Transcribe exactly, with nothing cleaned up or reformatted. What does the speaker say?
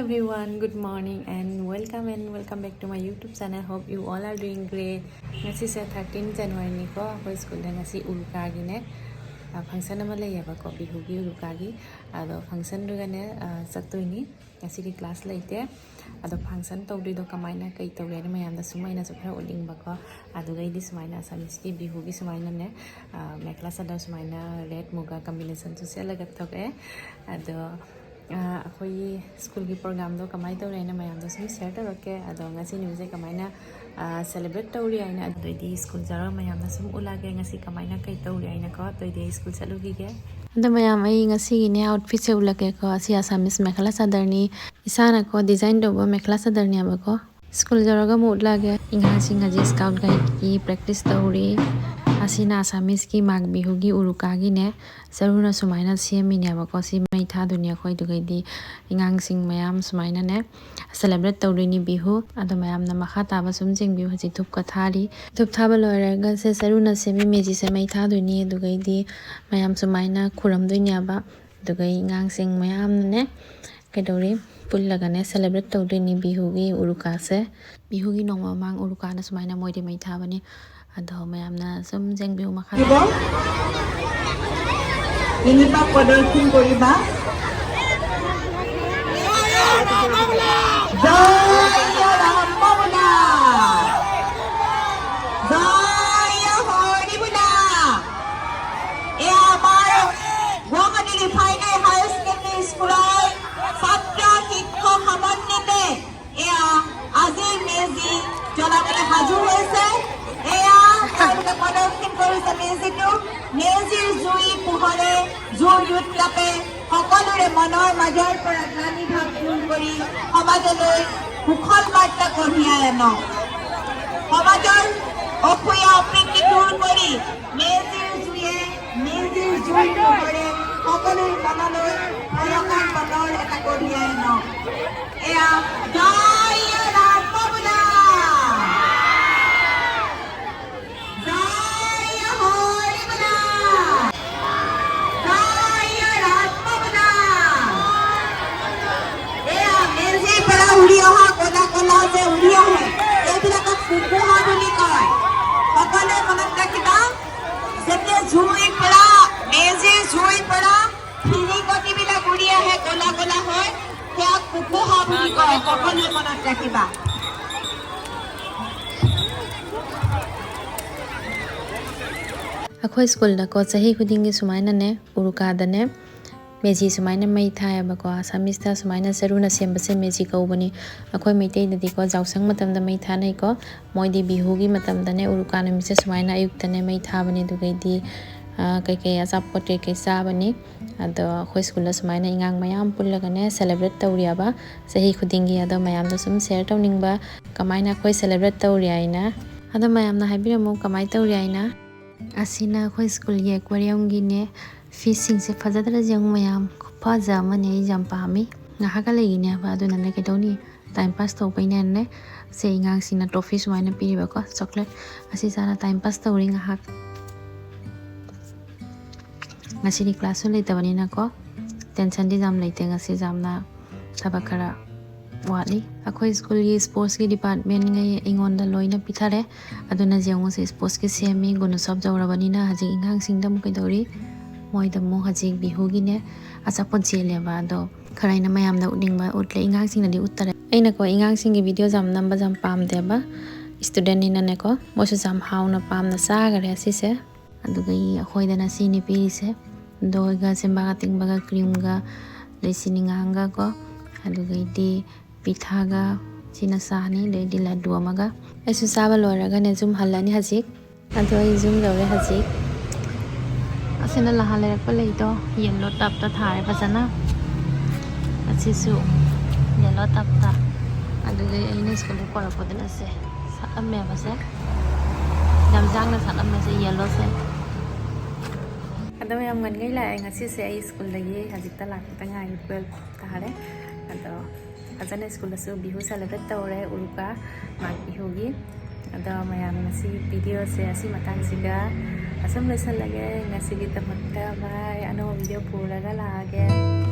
Everyone, good morning and welcome and welcome back to my YouTube channel. Hope you all are doing great. ꯉꯁꯤꯁꯦ thirteen January ꯅꯤꯀꯣ, ꯑꯩꯈꯣꯏ ꯁ꯭ꯀꯨꯜꯗ ꯉꯁꯤ ꯎꯔꯨꯀꯥꯒꯤꯅꯦ ꯐꯪꯁꯟ ꯑꯃ ꯂꯩꯌꯦꯕꯀꯣ, ꯕꯤꯍꯨꯒꯤ ꯎꯔꯨꯀꯥꯒꯤ꯫ ꯑꯗꯣ ꯐꯪꯁꯟꯗꯨꯒꯅꯦ ꯆꯠꯇꯣꯏꯅꯤ꯫ ꯉꯁꯤꯗꯤ ꯀ꯭ꯂꯥꯁ ꯂꯩꯇꯦ꯫ ꯑꯗꯣ ꯐꯪꯁꯟ ꯇꯧꯗꯣꯏꯗꯣ ꯀꯃꯥꯏꯅ ꯀꯩ ꯇꯧꯒꯦ ꯍꯥꯏꯅ ꯃꯌꯥꯝꯗ ꯁꯨꯝ ꯑꯩꯅꯁꯨ ꯈꯔ ꯎꯠꯅꯤꯡꯕꯀꯣ꯫ ꯑꯗꯨꯒꯩꯗꯤ ꯁꯨꯃꯥꯏꯅ ꯑꯁꯥꯃꯤꯁꯀꯤ ꯕꯤꯍꯨꯒꯤ ꯁꯨꯃꯥꯏꯅꯅꯦ ꯃꯦꯈꯂꯥ ꯆꯥꯗꯔ ꯁꯨꯃꯥꯏꯅ ꯔꯦꯗ ꯃꯨꯒꯥ ꯀꯝꯕꯤꯅꯦꯁꯟꯁꯨ ꯁꯦꯠꯂꯒ ꯊꯣꯛꯑꯦ꯫ ꯑꯗꯣ ꯑꯩꯈꯣꯏꯒꯤ ꯁ꯭ꯀꯨꯜꯒꯤ ꯄ꯭ꯔꯣꯒ꯭ꯔꯥꯝꯗꯣ ꯀꯃꯥꯏꯅ ꯇꯧꯔꯦ ꯍꯥꯏꯅ ꯃꯌꯥꯝꯗꯣ ꯁꯨꯝ ꯁꯤꯌꯔ ꯇꯧꯔꯛꯀꯦ꯫ ꯑꯗꯣ ꯉꯁꯤ ꯅꯨꯃꯤꯠꯁꯦ ꯀꯃꯥꯏꯅ ꯁꯦꯂꯦꯕ꯭ꯔꯦꯠ ꯇꯧꯔꯤ ꯍꯥꯏꯅ, ꯑꯗꯨꯗꯩꯗꯤ ꯁ꯭ꯀꯨꯜ ꯌꯧꯔꯒ ꯃꯌꯥꯝꯅ ꯁꯨꯝ ꯎꯠꯂꯛꯑꯒꯦ ꯉꯁꯤ ꯀꯃꯥꯏꯅ ꯀꯩ ꯇꯧꯔꯤ ꯍꯥꯏꯅꯀꯣ꯫ ꯑꯗꯨꯑꯣꯏꯗꯤ ꯑꯩ ꯁ꯭ꯀꯨꯜ ꯆꯠꯂꯨꯈꯤꯒꯦ꯫ ꯑꯗꯣ ꯃꯌꯥꯝ, ꯑꯩ ꯉꯁꯤꯒꯤꯅꯦ ꯑꯥꯎꯠꯐꯤꯠꯁꯦ ꯎꯠꯂꯛꯀꯦꯀꯣ꯫ ꯑꯁꯤ ꯑꯁꯥꯃꯤꯁ ꯃꯦꯈꯂꯥ ꯆꯥꯗꯔꯅꯤ, ꯏꯁꯥꯅꯀꯣ ꯗꯤꯖꯥꯏꯟ ꯇꯧꯕ ꯃꯦꯈꯂꯥ ꯆꯥꯗꯔꯅꯦꯕꯀꯣ꯫ ꯁ꯭ꯀꯨꯜ ꯌꯧꯔꯒ ꯑꯃꯨꯛ ꯎꯠꯂꯛꯑꯒꯦ꯫ ꯑꯉꯥꯡꯁꯤꯡ ꯍꯧꯖꯤꯛ ꯁ꯭ꯀꯥꯎꯠ ꯒꯥꯏꯗꯀꯤ ꯄ꯭ꯔꯦꯛꯇꯤꯁ ꯇꯧꯔꯤ꯫ ꯑꯁꯤꯅ ꯑꯁꯥꯃꯤꯁꯀꯤ ꯃꯥꯒ ꯕꯤꯍꯨꯒꯤ ꯎꯔꯨꯀꯥꯒꯤꯅꯦ ꯆꯔꯨꯅ ꯁꯨꯃꯥꯏꯅ ꯁꯦꯝꯃꯤꯅꯦꯕꯀꯣ꯫ ꯁꯤ ꯃꯩ ꯊꯥꯗꯣꯏꯅꯦ ꯑꯩꯈꯣꯏ꯫ ꯑꯗꯨꯒꯩꯗꯤ ꯑꯉꯥꯡꯁꯤꯡ ꯃꯌꯥꯝ ꯁꯨꯃꯥꯏꯅꯅꯦ ꯁꯦꯂꯦꯕ꯭ꯔꯦꯠ ꯇꯧꯗꯣꯏꯅꯤ ꯕꯤꯍꯨ꯫ ꯑꯗꯣ ꯃꯌꯥꯝꯅ ꯃꯈꯥ ꯇꯥꯕ ꯁꯨꯝ ꯌꯦꯡꯕꯤꯌꯨ꯫ ꯍꯧꯖꯤꯛ ꯙꯨꯞꯀ ꯊꯥꯔꯤ꯫ ꯙꯨꯞ ꯊꯥꯕ ꯂꯣꯏꯔꯒ ꯁꯦ ꯆꯔꯨꯅ ꯁꯦꯝꯃꯤ ꯃꯦꯖꯤꯁꯦ ꯃꯩ ꯊꯥꯗꯣꯏꯅꯤ꯫ ꯑꯗꯨꯒꯩꯗꯤ ꯃꯌꯥꯝ ꯁꯨꯃꯥꯏꯅ ꯈꯨꯔꯝꯗꯣꯏꯅꯦꯕ꯫ ꯑꯗꯨꯒ ꯑꯉꯥꯡꯁꯤꯡ ꯃꯌꯥꯝꯅꯅꯦ ꯀꯩꯗꯧꯔꯤ, ꯄꯨꯜꯂꯒꯅꯦ ꯁꯦꯂꯦꯕ꯭ꯔꯦꯠ ꯇꯧꯗꯣꯏꯅꯤ ꯕꯤꯍꯨꯒꯤ ꯎꯔꯨꯀꯥꯁꯦ꯫ ꯕꯤꯍꯨꯒꯤ ꯅꯣꯡꯃ ꯃꯃꯥꯡ ꯎꯔꯨꯀꯥꯅ ꯁꯨꯃꯥꯏꯅ ꯃꯣꯏꯗꯤ ꯃꯩ ꯊꯥꯕꯅꯤ꯫ ꯑꯗꯣ ꯃꯌꯥꯝꯅ ꯁꯨꯝ ꯌꯦꯡꯕꯤꯌꯨ ꯃꯈꯥ꯫ দিব। তিনিটা প্ৰদৰ্শন কৰিবা। জয় ৰাম বাবুলা। জয় হৰি বুলা। এয়া আমাৰ গুৱাহাটী ৰিফাইনাৰী হায়াৰ ছেকেণ্ডেৰী স্কুলৰ ছাত্ৰ শিক্ষক সমন্বিতে এয়া আজি মেজি জ্বলাবলৈ সাজু হৈছে। এয়া তেওঁলোকে প্ৰদৰ্শন কৰিছে মেজিটো। মেজিৰ জুই পোহৰে, জুই উত্তাপে সকলোৰে মনৰ মাজৰ পৰা গ্লানি ভাৱ দূৰ কৰি সমাজলৈ সুফল বাৰ্তা কঢ়িয়াই আনক। সমাজৰ অসূয়া অপ্ৰীতি দূৰ কৰি মেজিৰ জুয়ে, মেজিৰ জুই পোহৰে সকলোৰে মনলৈ ভৰসা বতৰ এটা কঢ়িয়াই আনক। এয়া জয় ৰাম বাবুলা। জয় হৰি বুলা। জয় ৰাম বাবুলা। এয়া ꯀꯣꯀꯣ ꯍꯥꯞꯄꯒꯤꯀꯣ, ꯀꯣꯀꯣꯅꯠ ꯃꯅꯥꯛ ꯆꯠꯈꯤꯕ꯫ ꯑꯩꯈꯣꯏ ꯁ꯭ꯀꯨꯜꯗꯀꯣ ꯆꯍꯤ ꯈꯨꯗꯤꯡꯒꯤ ꯁꯨꯃꯥꯏꯅꯅꯦ, ꯎꯔꯨꯀꯥꯗꯅꯦ, ꯃꯦꯖꯤ ꯁꯨꯃꯥꯏꯅ ꯃꯩ ꯊꯥꯏꯌꯦꯕꯀꯣ꯫ ꯑꯁꯥꯃꯤꯁꯇ ꯁꯨꯃꯥꯏꯅ ꯆꯔꯨꯅ ꯁꯦꯝꯕꯁꯦ ꯃꯦꯖꯤ ꯀꯧꯕꯅꯤ꯫ ꯑꯩꯈꯣꯏ ꯃꯩꯇꯩꯗꯗꯤꯀꯣ ꯌꯥꯎꯁꯪ ꯃꯇꯝꯗ ꯃꯩ ꯊꯥꯅꯩꯀꯣ꯫ ꯃꯣꯏꯗꯤ ꯕꯤꯍꯨꯒꯤ ꯃꯇꯝꯗꯅꯦ, ꯎꯔꯨꯀꯥ ꯅꯨꯃꯤꯠꯁꯦ ꯁꯨꯃꯥꯏꯅ ꯑꯌꯨꯛꯇꯅꯦ ꯃꯩ ꯊꯥꯕꯅꯤ꯫ ꯑꯗꯨꯒꯩꯗꯤ, ꯑ, ꯀꯩꯀꯩ ꯑꯆꯥꯄꯣꯠ ꯀꯩꯀꯩ ꯆꯥꯕꯅꯤ꯫ ꯑꯗꯣ ꯑꯩꯈꯣꯏ ꯁ꯭ꯀꯨꯜꯗ ꯁꯨꯃꯥꯏꯅ ꯑꯉꯥꯡ ꯃꯌꯥꯝ ꯄꯨꯜꯂꯒꯅꯦ celebrate ꯇꯧꯔꯤꯑꯕ ꯆꯍꯤ ꯈꯨꯗꯤꯡꯒꯤ꯫ ꯑꯗꯣ ꯃꯌꯥꯝꯗ ꯁꯨꯝ share ꯇꯧꯅꯤꯡꯕ, ꯀꯃꯥꯏꯅ ꯑꯩꯈꯣꯏ celebrate ꯇꯧꯔꯤ ꯍꯥꯏꯅ꯫ ꯑꯗꯣ ꯃꯌꯥꯝꯅ ꯍꯥꯏꯕꯤꯔꯝꯃꯨ ꯀꯃꯥꯏꯅ ꯇꯧꯔꯤ ꯍꯥꯏꯅ꯫ ꯑꯁꯤꯅ ꯑꯩꯈꯣꯏ ꯁ꯭ꯀꯨꯜꯒꯤ aquariumꯒꯤꯅꯦ꯫ Fishꯁꯤꯡꯁꯦ ꯐꯖꯗ꯭ꯔꯥ ꯌꯦꯡꯉꯨ ꯃꯌꯥꯝ, ꯈꯨꯐꯖ ꯑꯃꯅꯦ꯫ ꯑꯩ ꯌꯥꯝ ꯄꯥꯝꯃꯤ꯫ ꯉꯥꯏꯍꯥꯛꯀ ꯂꯩꯈꯤꯅꯦ ꯍꯥꯏꯕ, ꯑꯗꯨꯅꯅꯦ ꯀꯩꯗꯧꯅꯤ, time pass ꯇꯧꯕꯩꯅꯦꯅꯦ꯫ ꯁꯦ ꯑꯉꯥꯡꯁꯤꯡꯅ trophy ꯁꯨꯃꯥꯏꯅ ꯄꯤꯔꯤꯕꯀꯣ, chocolate꯫ ꯑꯁꯤ ꯆꯥꯅ time pass ꯇꯧꯔꯤ ꯉꯥꯏꯍꯥꯛ꯫ ꯉꯁꯤꯗꯤ classꯁꯨ ꯂꯩꯇꯕꯅꯤꯅꯀꯣ, tensionꯗꯤ ꯌꯥꯝ ꯂꯩꯇꯦ꯫ ꯉꯁꯤ ꯌꯥꯝꯅ ꯊꯕꯛ ꯈꯔ ꯋꯥꯠꯂꯤ꯫ ꯑꯩꯈꯣꯏ ꯁ꯭ꯀꯨꯜꯒꯤ sportsꯀꯤ departmentꯉꯩ ꯑꯩꯉꯣꯟꯗ ꯂꯣꯏꯅ ꯄꯤꯊꯔꯦ꯫ ꯑꯗꯨꯅ ꯌꯦꯡꯉꯨꯁꯦ, sportsꯀꯤ ꯁꯦꯝꯃꯤ꯫ ꯒꯨꯅꯨꯁꯣꯞ ꯌꯧꯔꯕꯅꯤꯅ ꯍꯧꯖꯤꯛ ꯑꯉꯥꯡꯁꯤꯡꯗ ꯑꯃꯨꯛ ꯀꯩꯗꯧꯔꯤ? ꯃꯣꯏꯗ ꯑꯃꯨꯛ ꯍꯧꯖꯤꯛ ꯕꯤꯍꯨꯒꯤꯅꯦ ꯑꯆꯥꯄꯣꯠ ꯆꯦꯜꯂꯦꯕ꯫ ꯑꯗꯣ ꯈꯔ ꯑꯩꯅ ꯃꯌꯥꯝꯗ ꯎꯠꯅꯤꯡꯕ ꯎꯠꯂꯦ, ꯑꯉꯥꯡꯁꯤꯡꯅꯗꯤ ꯎꯠꯇꯔꯦ꯫ ꯑꯩꯅꯀꯣ ꯑꯉꯥꯡꯁꯤꯡꯒꯤ video ꯌꯥꯝ ꯅꯝꯕ ꯌꯥꯝ ꯄꯥꯝꯗꯦꯕ, studentꯅꯤꯅꯅꯦꯀꯣ꯫ ꯃꯣꯏꯁꯨ ꯌꯥꯝ ꯍꯥꯎꯅ ꯄꯥꯝꯅ ꯆꯥꯈꯔꯦ ꯑꯁꯤꯁꯦ꯫ ꯑꯗꯨꯒ ꯑꯩꯈꯣꯏꯗꯅ ꯁꯤꯅꯤ ꯄꯤꯔꯤꯁꯦ, ꯗꯣꯏꯒ, ꯆꯦꯡꯕꯥꯛ ꯑꯇꯤꯡꯕꯒ, creamꯒ, ꯑꯗꯩ ꯆꯤꯅꯤ ꯉꯥꯡꯒꯀꯣ, ꯑꯗꯨꯒꯩꯗꯤ ꯄꯤꯊꯥꯒ꯫ ꯁꯤꯅ ꯆꯥꯅꯤ, ꯑꯗꯩꯗꯤ ꯂꯗꯨ ꯑꯃꯒ꯫ ꯑꯩꯁꯨ ꯆꯥꯕ ꯂꯣꯏꯔꯒꯅꯦ ꯌꯨꯝ ꯍꯜꯂꯅꯤ ꯍꯧꯖꯤꯛ꯫ ꯑꯗꯣ ꯑꯩ ꯌꯨꯝ ꯌꯧꯔꯦ ꯍꯧꯖꯤꯛ꯫ ꯑꯁꯤꯅ ꯅꯍꯥꯟ ꯂꯩꯔꯛꯄ ꯂꯩꯗꯣ yellow tubꯇ ꯊꯥꯔꯦ ꯐꯖꯅ꯫ ꯑꯁꯤꯁꯨ yellow tubꯇ꯫ ꯑꯗꯨꯒ ꯑꯩꯅ ꯁ꯭ꯀꯨꯜꯗ ꯄꯣꯔꯛꯄꯗꯨꯅ ꯁꯦ ꯁꯥꯠꯂꯝꯃꯦꯕꯁꯦ꯫ ꯌꯥꯝ ꯌꯥꯡꯅ ꯁꯥꯠꯂꯝꯃꯦꯁꯦ yellowꯁꯦ꯫ ꯑꯗꯣ ꯌꯥꯝ ꯉꯟꯉꯩ ꯂꯥꯛꯑꯦ ꯉꯁꯤꯁꯦ꯫ ꯑꯩ ꯁ꯭ꯀꯨꯜꯗꯒꯤ ꯍꯧꯖꯤꯛꯇ ꯂꯥꯛꯄꯗ ꯉꯥꯏꯔꯤ, twelve ꯇꯥꯔꯦ꯫ ꯑꯗꯣ ꯐꯖꯅ ꯁ꯭ꯀꯨꯜꯗꯁꯨ ꯕꯤꯍꯨ celebrate ꯇꯧꯔꯦ, ꯎꯔꯨꯀꯥ ꯃꯥꯒ ꯕꯤꯍꯨꯒꯤ꯫ ꯑꯗꯣ ꯃꯌꯥꯝ, ꯉꯁꯤ videoꯁꯦ ꯑꯁꯤ ꯃꯇꯥꯡꯁꯤꯒ ꯑꯁꯨꯝ ꯂꯣꯏꯁꯜꯂꯒꯦ ꯉꯁꯤꯒꯤꯗꯃꯛꯇ꯫ Bye, ꯑꯅꯧꯕ video ꯄꯨꯔꯒ ꯂꯥꯛꯑꯒꯦ꯫